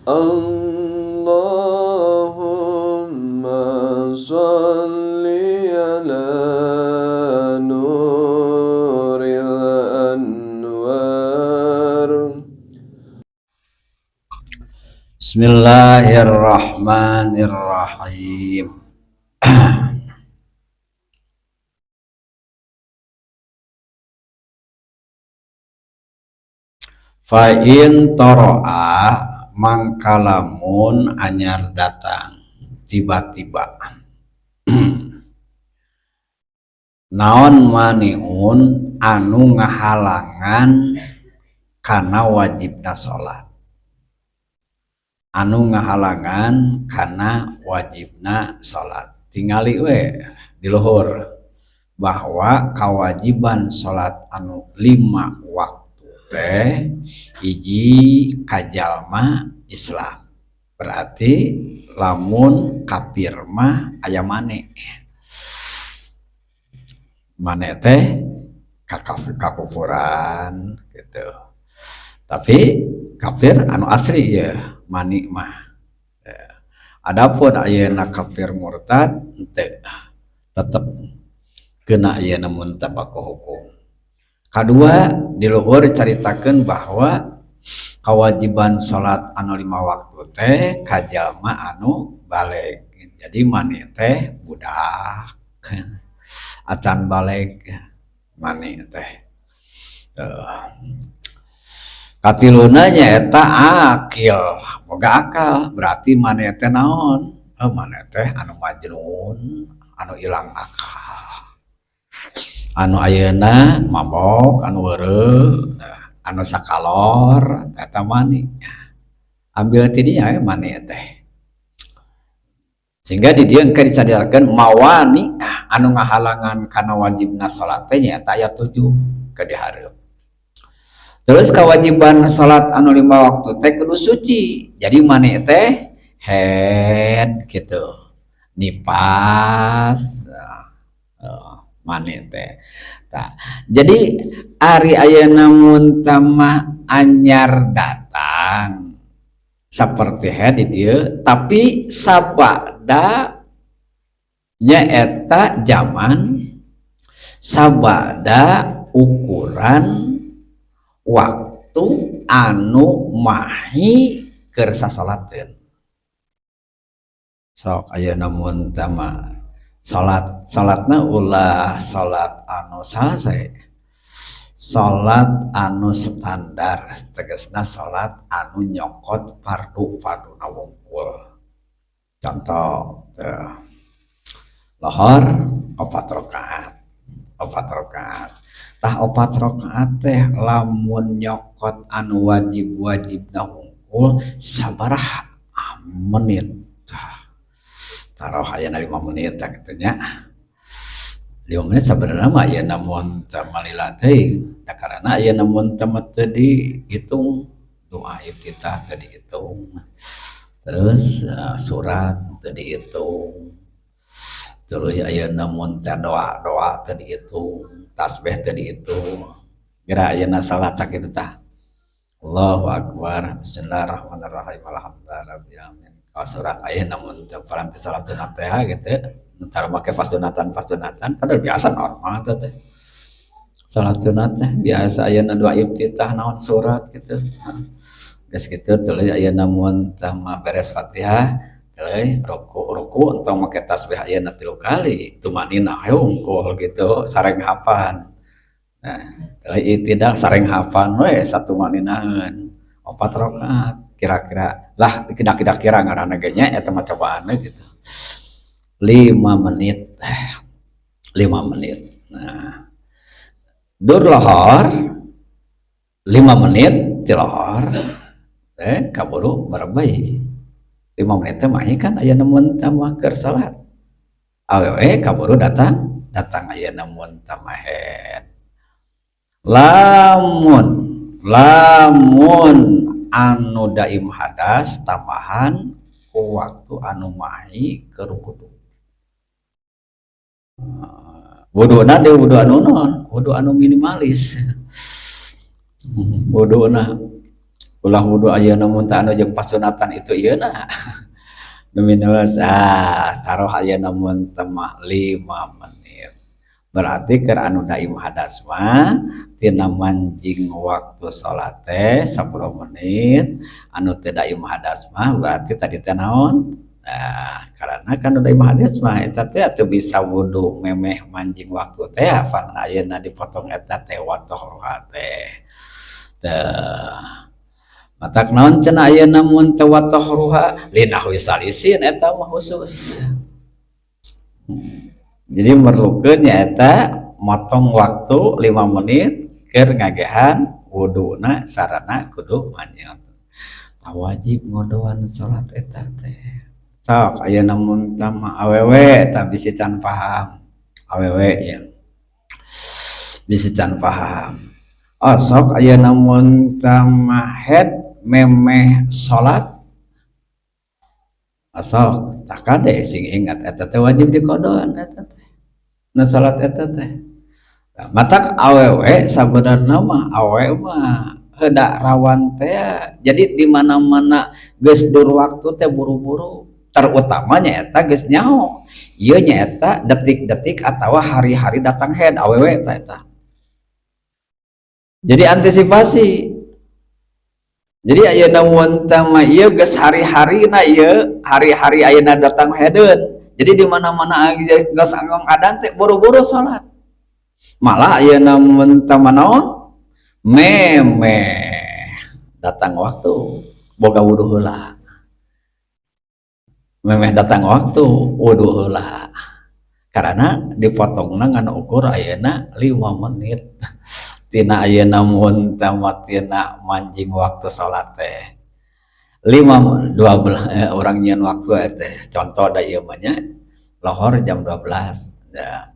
اللهم صل على نور الأنوار. Bismillahirrahmanirrahim. Fa in toro'a mangkalamun anyar datang tiba-tiba naon maniun anu ngahalangan kana wajibna salat, anu ngahalangan kana wajibna salat. Tingali we di luhur bahwa kewajiban salat anu 5 waktu teh hiji kajalma Islam, berarti lamun kafir mah aya mane, mane teh kakufuran gitu. Tapi kafir anu asli ya mani mah. Adapun ayeuna kafir murtad henteu, tetep kena ayeuna mun tabako hukum. Kadua di luhur caritakeun bahwa kewajiban salat anu 5 waktu teh kajalma anu baleg. Jadi mani teh budak acan baleg mani teh. Katiluna nyaeta akil, boga akal, berarti mani teh naon? Mani teh anu majnun, anu ilang akal. Anu ayeuna mabok, anu weureu, anu sakalor, eta mani. Ambil ti dinya mani teh. Sehingga di dieu engke disadarkeun mawani anu ngahalangan kana wajibna salat teh nyaeta aya 7 ke dihareup. Terus kewajiban salat anu 5 waktu teh kudu suci. Jadi mani teh head gitu. Nipas mani teh. Tah, jadi ari ayeuna mun mah anyar datang seperti head di dieu, tapi sabada nyaeta zaman, sabada ukuran waktu anu mahi keur sasalateun. Sok ayeuna mun mah salat, salatna ulah salat anu salse, salat anu standar, tegasna salat anu nyokot fardu-farduna wungkul. Contoh lohor 4 rakaat, 4 rakaat. Tah 4 rakaat teh lamun nyokot anu wajib-wajibna wungkul sabaraha menit. Taruh ayeuna 5 menit tah kitu nya. 5 menit sabenerna mah ayeuna mun teu malila teuing, da karana ayeuna mun teu mah teu dihitung, doa iftitah teu dihitung, terus surat teu dihitung, terus ayeuna mun teh doa-doa teu dihitung, tasbih teu dihitung. Geura ayeuna salat sakitu tah. Allahu akbar, bismillahirrahmanirrahim, alhamdulillahirabbil alamin. Kawas urang ayeuna mun teu paranti salat sunat teh gitu, cara make pasunatan-pasunatan padahal biasa normal teh teh. Salat sunat teh biasa ayeuna doa iftitah naon surat gitu. Geus kitu tuluy ayeuna mun teh mah beres Fatihah tuluy ruku-ruku entong make tasbih ayeuna 3 kali tumanina hungkul gitu sareng hapan. Nah, tuluy itidal sareng hapan we satumaninaeun 4 rakaat kira-kira lah kira-kira ngaranna ge nya eta mah cobaanna gitu. 5 menit. 5 menit. Nah, dur lohor 5 menit ti lohor teh kaburu barebay. 5 menit teh mah kan aya mun mah keur salat. Awewe kaburu datang, datang ayeuna mun mah head. Lamun anu daim hadas tambahan ku waktu anu mahi keur wudu. Wuduna deui wudu anu naon? Wudu anu minimalis. Wuduna Ulah wudu ayeuna mun teu anu jeung pasunatan itu ieu na. Minus taruh ayeuna mun teu mah 5 menit. Berarti keur anu daim hadas mah tina manjing waktu salat teh 10 menit, anu teu daim hadas mah berarti tadi teh naon? Nah, karena kan daim hadas mah eta teh teu bisa wudu memeh manjing waktu teh, pan ayeuna dipotong eta teh watohruha teh. Teu matak naon cenah ayeuna mun teu watohruha linahwi salisin eta mah khusus. Jadi merlukeun nyaeta motong waktu 5 menit keur ngagehan wuduna sarana kudu manjing. Tah wajib ngodoan salat eta teh. Sok ayeuna mun tah mah awewe tah bisi can paham. Awewe ya. Bisi can paham. Oh, sok ayeuna mun tah mah head memeh salat, asal tah kade sing ingat eta teh wajib dikodoan eta teh. Nu salat eta teh. Matak awewe sabenerna mah awewe mah heuda rawan teh. Jadi di mana-mana geus dur waktu teh buru-buru, terutama nyaeta geus nyaho ieu nyaeta detik-detik atawa hari-hari datang head awewe eta eta. Jadi antisipasi. Jadi ayeuna mun teh mah ieu geus hari-harina ieu, hari-hari ayeuna datang headeun. Jadi di mana-mana geus angong adan teh buru-buru salat. Malah ayeuna mun teh mah naon? Memeh datang waktu boga wudu heula. Memeh datang waktu wudu heula. Karena dipotongna ngan ukur ayeuna 5 menit. Tina ayeuna mun teh mah tina manjing waktu salat teh lima dua belas, urang nyieun waktu teh contoh da ieu mah nya lohor jam 12 ya.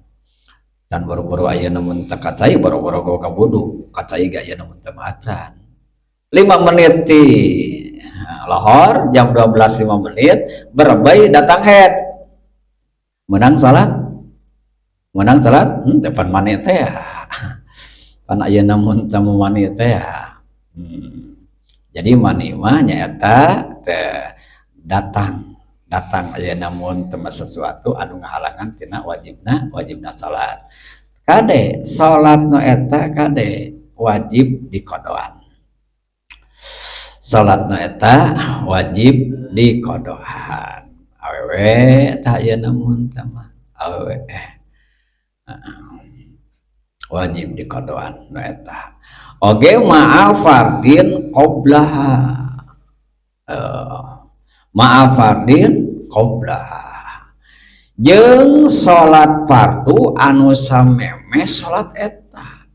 Dan buru-buru ayeuna mun teu kacai boro-boro ka wudu, kacai ge ayeuna mun teu macan 5 menit ti lohor jam 12 5 menit berebay datang head menang salat, menang salat depan maneh teh ya. Pan ayeuna mun teu mani teh ya. Jadi mani mah nyaeta teh datang, datang ayeuna mun teu sesuatu anu ngahalangan tina wajibna, wajibna salat. Kade salat nu eta kade wajib dikodoan. Salat nu eta wajib dikodoan. Awewe tah ayeuna mun teh mah awewe wajib dikodoan nu eta. Oge ma'a fardin qoblaha. Ma'a fardin qoblaha. Jeung salat fardu anu samemeh salat eta.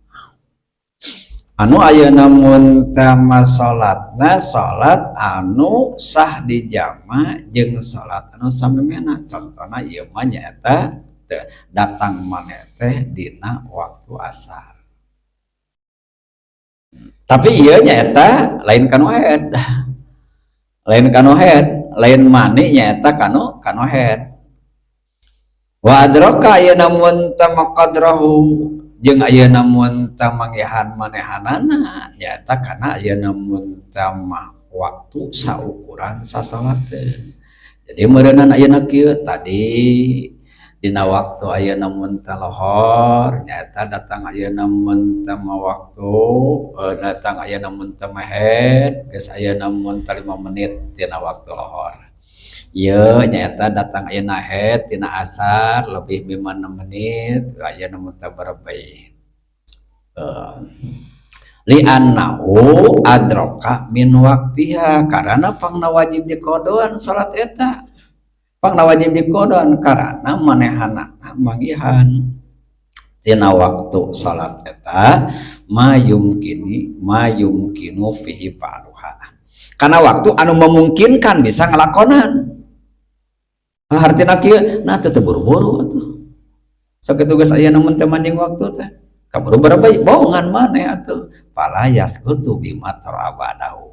Anu ayeuna mun teh mah salatna salat anu sah dijama jeung salat anu samemehna. Contona ieu mah nyaeta datang maneh teh dina waktu asar. Tapi ieu nyaeta lain kanu haid. Lain kanu haid, lain mani nyaeta kanu kanu haid. Wa adraka ayeuna mun teh qadrahu jeung ayeuna mun teh manggihan manehanana nyaeta kana ayeuna mun teh mah waktu saukuran sasalateun. Jadi meureunana ayeuna kieu tadi dina waktu ayeuna mun teh lohor nyaeta datang ayeuna mun teh mah waktu datang ayeuna mun teh mah haid geus ayeuna mun teh 5 menit tina waktu lohor. Ieu nyaeta datang ayeuna haid tina asar lebih 5 menit ayeuna mun teh berebay. Li'annahu adraka min waqtiha karena pangna wajib dikodoan salat eta. Pangna wajib dikodoan karena manehana manggihan tina waktu salat eta ma yumkini ma yumkinu fihi fa'luha. Karena waktu anu memungkinkan bisa ngelakonan. Nah, hartina kieu nah teu buru-buru atuh. Sakitu geus aya nu teu manjing waktu teh. Kaburu berebay bohongan maneh atuh. Fala yasqutu bima tarabadahu.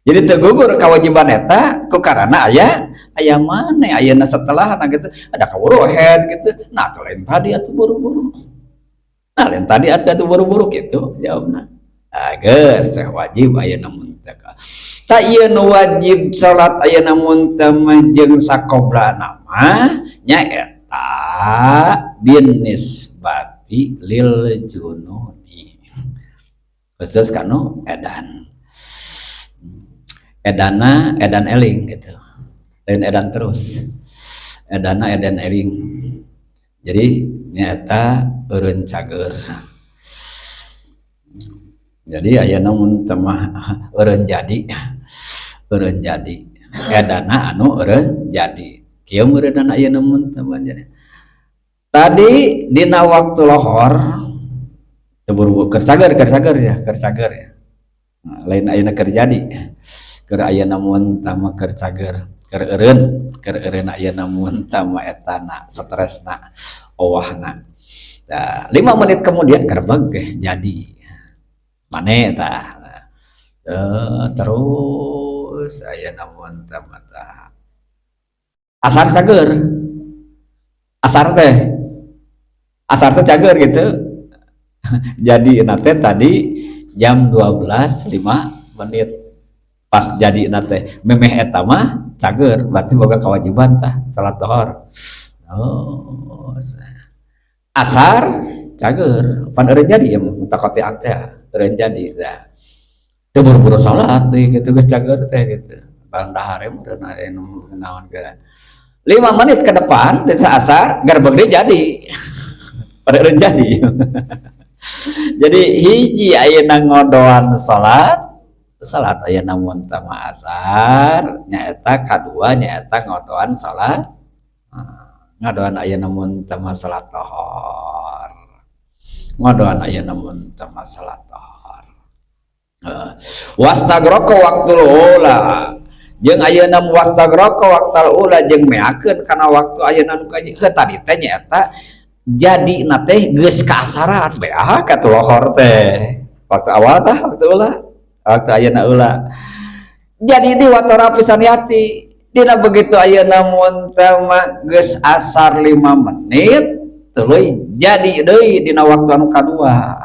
Jadi teu gugur kewajiban eta ku karana aya aya maneh ayeuna setelahna gitu. Ada kaburu head gitu. Nah atuh lain tadi atuh buru-buru. Nah lain tadi atuh buru-buru gitu jawabna. Ah, geus wajib ayeuna mun teu. Tah, ieu nu wajib salat ayeuna mun teu jeung sakoblana mah nyaeta binisbati lil jununi, khusus kanu edan. Edana edan eling gitu, lain edan terus, edana edan eling. Jadi nyaeta eureun cager. Jadi ayeuna mun teu mah eureun jadi, eureun jadi edana anu eureun jadi kieu meureunna. Ayeuna mun teu mah jadi tadi dina waktu lohor teu buru keur cager, keur cager ya, keur cager ya. Nah, lain ayeuna keur jadi, keur ayeuna mun teu mah keur cager, keur eureun, keur eureun ayeuna mun teu mah etana stresna, owahna. Nah, 5 menit kemudian gerbeg jadi mane tah. Terus ayeuna mun teu mah tah asar cager, asar teh, asar teh cager gitu. Jadi nate tadi jam 12 5 menit pas jadi nate memeh eta mah cager, berarti boga kewajiban tah salat lohor. Oh, asar cager pan eureun jadi ya, mutaqatti'an teh eureun jadi. Tah, teu buru-buru salat deui kitu, geus cager teh gitu. Barang dahar meureun aya nu naon ge 5 menit ke depan desa asar gerbeg deui jadi pada eureun jadi. Jadi hiji ayeuna ngodoan salat, salat ayeuna mun teu mah asar nyaeta, kadua nyaeta ngodoan salat, ngodoan ayeuna mun teu mah salat lohor, ngodoan ayeuna mun teu mah salat lohor. Wastagroka waktul ula jeung ayeuna, wastagroka waktal ula jeung meakeun kana waktu ayeuna nu kahiji. Heuh, tadi teh nyaeta jadi na teh geus kaasaran beak atuh lohor teh waktu awal tah, waktu ula, waktu ayeuna ula jadi di watara pisan dina. Begitu ayeuna mun teh mah geus asar 5 menit tuluy jadi deui dina waktu anu kadua.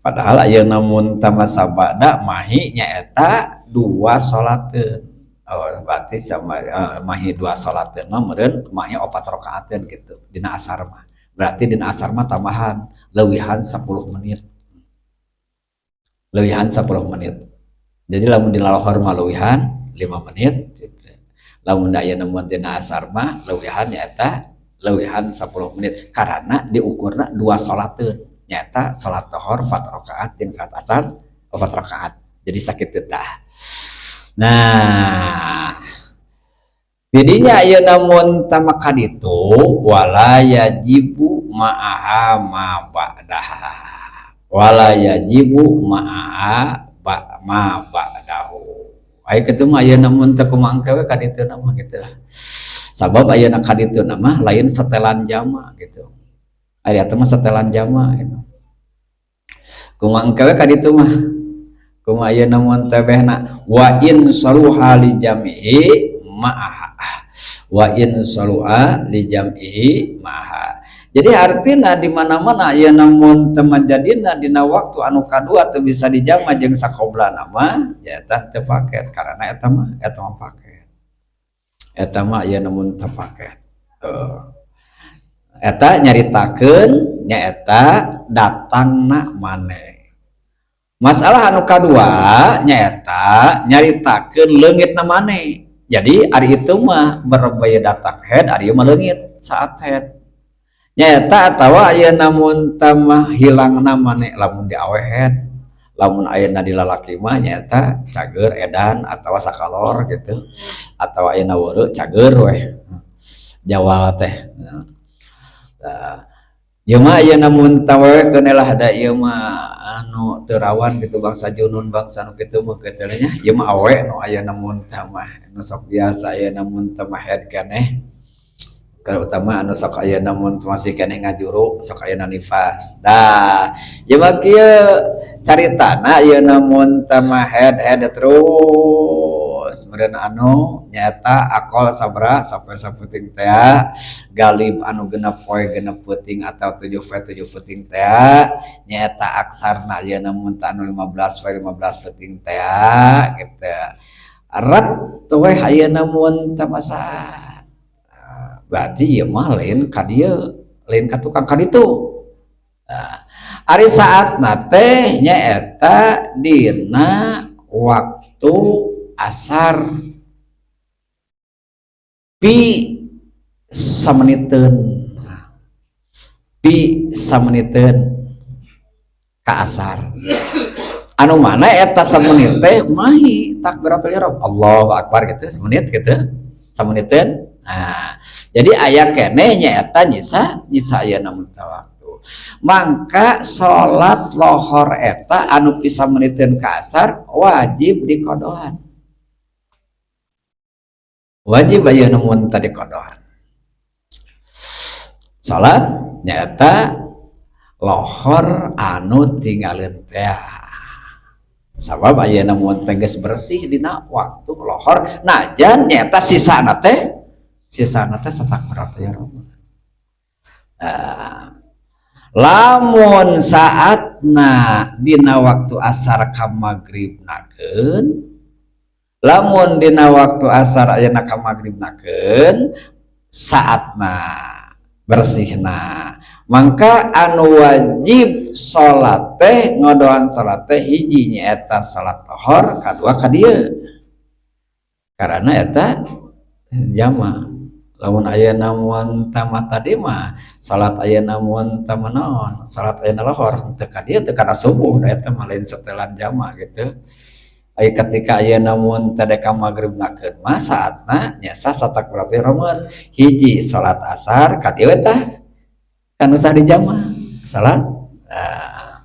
Padahal ayeuna mun teh mah sabada mahi nyaeta dua salateun. Oh, berarti sama mahi dua salateun mah meureun mahi opat rakaateun gitu dina asar mah. Berarti dina asar mah tambahan leuwihan 10 menit, leuwihan 10 menit. Jadi lamun di lohor mah leuwihan 5 menit gitu. Lamun ayeuna mun dina asar mah leuwihan nyaeta leuwihan 10 menit karena diukurna dua salateun, nyaeta salat lohor 4 rakaat jeung salat asar 4 rakaat. Jadi sakitu tah. Nah, jadinya ayeuna mun tama kaditu wala yajibu ma'aha ma ba'daha, wala yajibu ma'aha ba ma ba'dahu. Aya kitu mah ayeuna mun teu kumaha engke we kaditu mah gitu. Sabab ayeuna kaditu mah lain setelan jama gitu. Aya teh mah setelan jama gitu. Kumaha engke we kaditu mah. Kumaha ayeuna mun teh behna wa in saluha li jami'i ma'aha, wa in saluha li jam'ihi ma'aha. Jadi artina di mana-mana ayeuna mun teu majadina dina waktu anu kadua teu bisa dijama jeung sakoblana mah nyaeta teu paket, karena eta mah paket, eta mah ayeuna mun teu paket. Eta nyaritakeun nyaeta datangna maneh. Masalah anu kadua nyaeta nyaritakeun leungitna maneh. Jadi ari itu mah berbaya datang head, ari mah leungit saat head nyaeta atawa ayeuna mun mah hilangna maneh. Lamun di awe head, lamun ayeuna di lalaki mah nyaeta cager edan atawa sakalor gitu, atau ayeuna weureu cager weh jawal teh. Nah, ieu mah ayeuna mun awewe keun lah, da ieu mah anu teu rawan gitu, bangsa junun, bangsa nu kitu mah kitu nya. Ieu mah awewe nu ayeuna mun mah nu sok biasa ayeuna mun mah head keneh, terutama anu sok ayeuna mun masih keneh ngajuru, sok ayeuna nifas. Dah, ieu mah kieu caritana, ayeuna mun mah head head terus. meureun anu nyaeta aqol sabaraha sampai saputing teh, galib anu 6 poe 6 peuting atau 7 poe 7 peuting teh, nyaeta aksarna ayeuna mun anu 15 poe 15 peuting teh gitu. Ret we ayeuna mun teh masa berarti ieu mah lain ka dieu, lain ka tukang ka ditu. Nah, ari saatna teh nyaeta dina waktu asar pi sameniteun, pi sameniteun ka asar, anu mana eta samenit teh mahi takbiratul ihram, Allahu akbar gitu, samenit gitu, sameniteun. Nah, jadi aya keneh nyaeta nyisa nyisa ayeuna mun waktu. Mangka salat lohor eta anu pi sameniteun ka asar wajib dikodoan, wajib ayeuna mun tadi kodoan salat nyaeta lohor anu tinggaleun teh, sabab ayeuna mun teh geus bersih dina waktu lohor, najan nyaeta sisana teh, sisana teh satakbiratul ihram. Nah, lamun saatna dina waktu asar ka magribnakeun, lamun dina waktu asar ayeuna ka magribnakeun saatna bersihna, mangka anu wajib salat teh, ngodoan salat teh, hiji nyaeta salat lohor, kadua ka dieu karena eta jama. Lamun ayeuna mun tama tadi mah salat ayeuna mun tama naon, salat ayeuna lohor teu ka dieu, teu kana subuh da eta mah lain setelan jama gitu. Ai ketika ayeuna mun teh ka magribnakeun mah saatna nyesa satakbiratul ihram, hiji salat asar ka dieu tah kan usah dijama salat. Nah,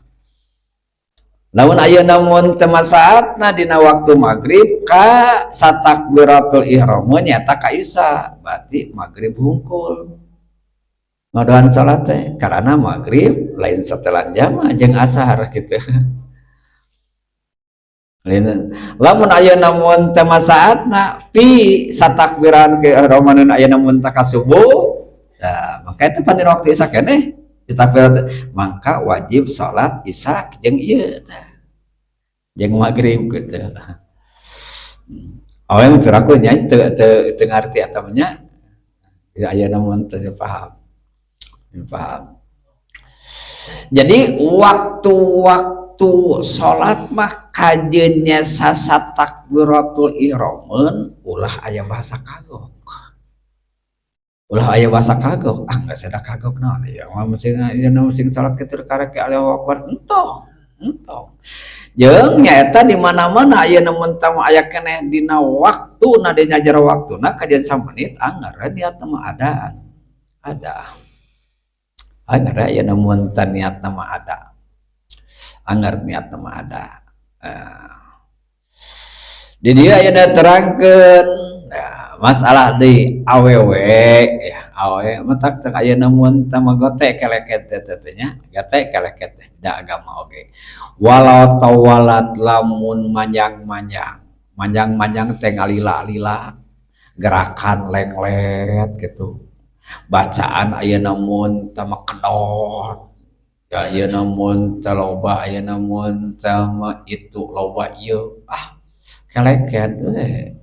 lamun ayeuna mun teu saatna dina waktu maghrib ka satakbiratul ihram nyaeta ka isya, berarti maghrib hungkul ngodoan salat teh karena maghrib lain setelan jama jeung asar gitu. Lamun ayeuna mun teu saatna pi satakbiran ke ihraman ayeuna mun ka subuh. Nah, maka itu pan waktu isya keneh takbirat, maka wajib salat isya jeung ieu tah jeung maghrib gitu. Oh, yang piraku nya teu teu teu ngarti eta mah nya, ayeuna mun teu paham. Paham. Jadi waktu-waktu salat mah kajeunnya satakbiratul ihrameun, ulah aya bahasa kagok, ulah aya bahasa kagok. Ah, geus ada kagok naon ya mah, mesti ieu mesti salat kitu karek Allahu akbar, entong entong. Jeung nyaeta di mana-mana ayeuna mun tah aya keneh dina waktuna, dina jero waktuna kajeun samenit, anggar niatna mah ada ada, anggar ayeuna mun teh niatna mah ada, anggar niatna mah ada. Di dieu ayeuna terangkeun ya, masalah di awewe ya, awewe matak cek ayeuna mun teh mah gote keleket teh nya, gote keleket teh da agama oge. Walau tawalat, lamun manjang-manjang, manjang-manjang teh ngalila-lila, gerakan lenglet gitu, bacaan ayeuna mun teh mah kedot ya, ayeuna mun teh loba, ayeuna mun teh mah itu loba ieu, ah keleket we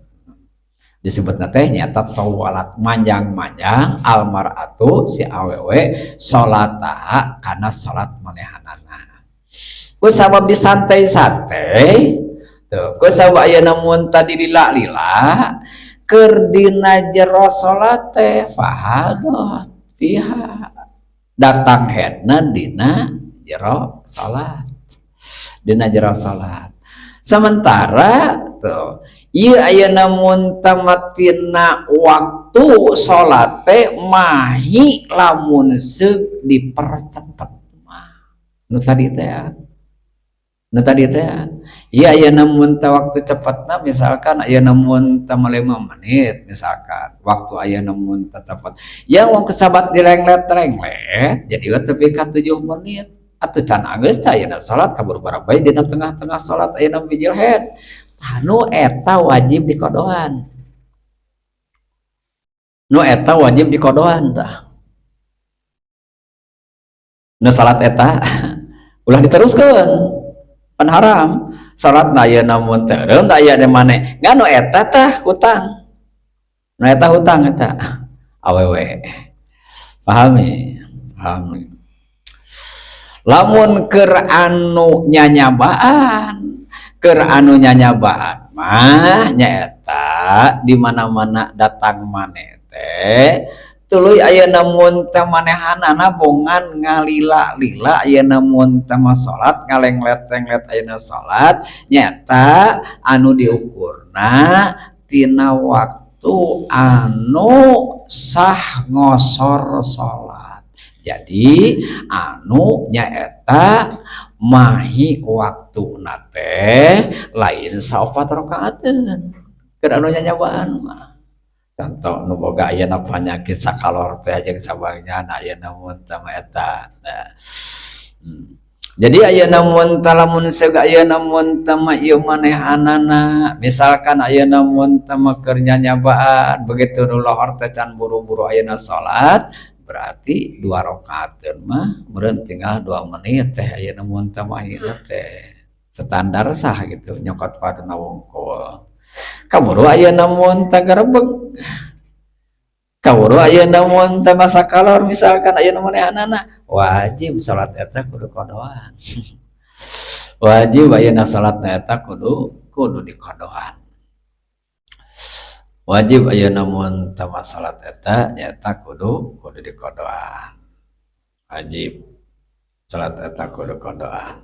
disebutna teh nyata tawalat manjang-manjang almaratu si awewe salataha kana salat manehanana. Ku sabab disantai-santai tuh, ku sabab ayeuna mun tadi lila-lila keur dina jero salat teh, fahadot fiha, datang haidna dina jero salat, dina jero salat. Sementara tuh ieu ayeuna mun tamatina waktu salat teh mahi lamun seuk dipercepet mah nu tadi teh, nu tadi teh ieu ayeuna mun teh waktu cepetna, misalkan ayeuna mun teh 5 menit, misalkan waktu ayeuna mun teh cepet ya, wong kesabat dilenglet-lenglet jadi we tepi ka 7 menit atuh can anggeus teh ayeuna salat, kaburu barabai dina tengah-tengah salat ayeuna bijil haid. Tah nu eta wajib dikodoan, nu eta wajib dikodoan. Tah nu salat eta ulah diteruskeun, pan haram salat na ayeuna mun teureum da aya maneh ngan nu eta tah hutang, nu eta hutang eta awewe. Pahami, pahami. Lamun keur anu nyanyabaan, keur anu nyanyabaan mah nyaeta di mana-mana datang maneh teh tuluy ayeuna mun teh manehanana bongan ngalila-lila ayeuna mun teh mah salat ngalenglet-lenglet ayeuna salat nyaeta anu diukurna tina waktu anu sah ngosor salat. Jadi anu nyaeta mahi waktuna teh lain saopat rakaateun keur anu nyanyabaan mah. Contoh nu boga ayeuna panyakit sakalor teh jeung sabagna ayeuna mun teh mah eta. Nah. Jadi ayeuna mun teh lamun seug ayeuna mun teh mah ieu manehanana misalkan ayeuna mun teh mah keur nyanyabaan begitu nu lohor teh can buru-buru ayeuna salat berarti 2 rakaateun mah meureun tinggal 2 menit teh ayeuna mun teh mah ayeuna teh standar sah gitu nyokot farduna wungkul. Kaburu ayeuna mun teh garebeg, kaburu ayeuna mun teh masa kalor misalkan ayeuna manehanana wajib salat eta kudu kodoan. Wajib ayeuna salat eta kudu dikodoan. Wajib ayeuna mun teh salat eta nyaeta kudu dikodoan. Wajib salat eta kudu kodoan.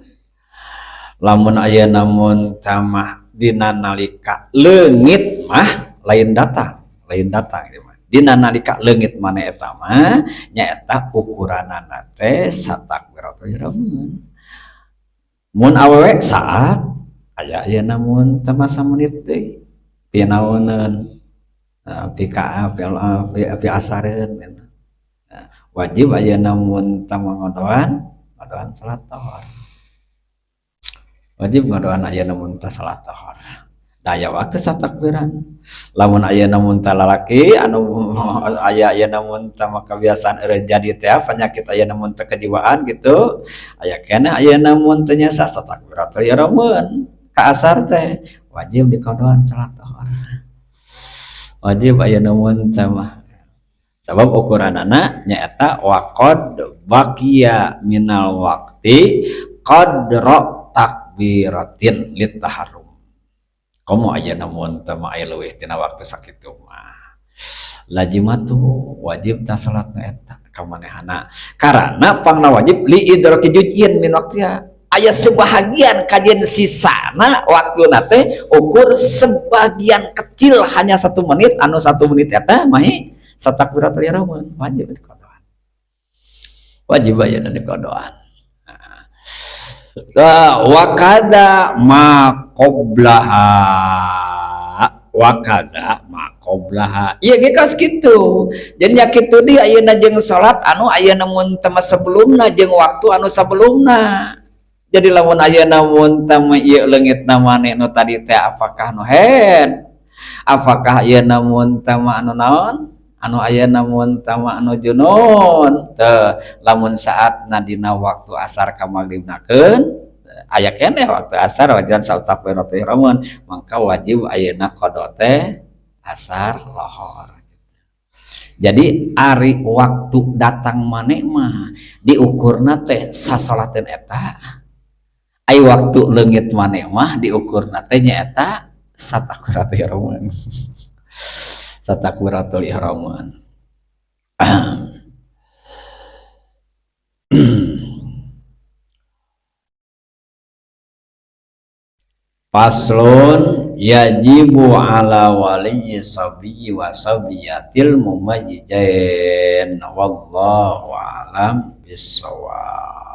Lamun ayeuna mun teh mah dina nalika leungit mah lain datang, lain datang ieu mah. Dina nalika leungit maneh eta mah nyaeta ukuranana teh satakbiratul ihram. Mun awewe saat aya ayeuna mun teh mah samenit deui pinaoneun pika pi asareun gitu. Nah, wajib ayeuna mun teh mah ngodoan salat lohor. Wajib ngodoan ayeuna mun teh salat lohor. Da aya waktu satakbiran. Lamun ayeuna mun teh lalaki anu aya ayeuna mun teh mah kebiasaan eureun jadi teh penyakit ayeuna mun teh kejiwaan gitu, aya keneh ayeuna mun teh nya satakbiratul ihrameun ka asar teh wajib dikodoan salat lohor. Wajib ayeuna mun teh mah. Sabab ukuranana nyaeta waqad baqiya minal waqti qadra takbiratin litaharrum. Komo ayeuna mun teh mah aya leuwih tina waktu sakitu mah. Lajimatu wajib ta salat nu eta ka manehana. Karana pangna wajib li idraki juz'in min waqtiha. Aya sebahagian kajian sisana waktuna teh ukur sebagian kecil hanya 1 menit anu 1 menit eta mahi satakbiratul ihram wajib dikodoan. Wajib ayeuna dikodoan. Nah, wakada ma qoblaha, wakada ma qoblaha. Ieu ge kaos kitu. Jadi nya kitu deui ayeuna jeung salat anu ayeuna mun teh sebelumna jeung waktu anu sebelumna. Jadi lamun ayeuna mun teh mah ieu leungitna maneh nu tadi teh apakah nu head? Apakah ayeuna mun teh mah anu naon? Anu ayeuna mun teh mah anu junun? Teu, lamun saatna dina waktu asar ka magribnakeun aya keneh waktu asar wajan satakbiratul ihram mangka wajib ayeuna qada teh asar lohor. Jadi ari waktu datang maneh mah diukurna teh sasalateun eta. Ai waktu leungit maneh mah diukurna teh nyaeta satakbiratul ihram. Satakbiratul ihram. Faslun yajibu ala waliyyi sabiyyi wa sabiyatil mumayyizain wallahu a'lam bissawab.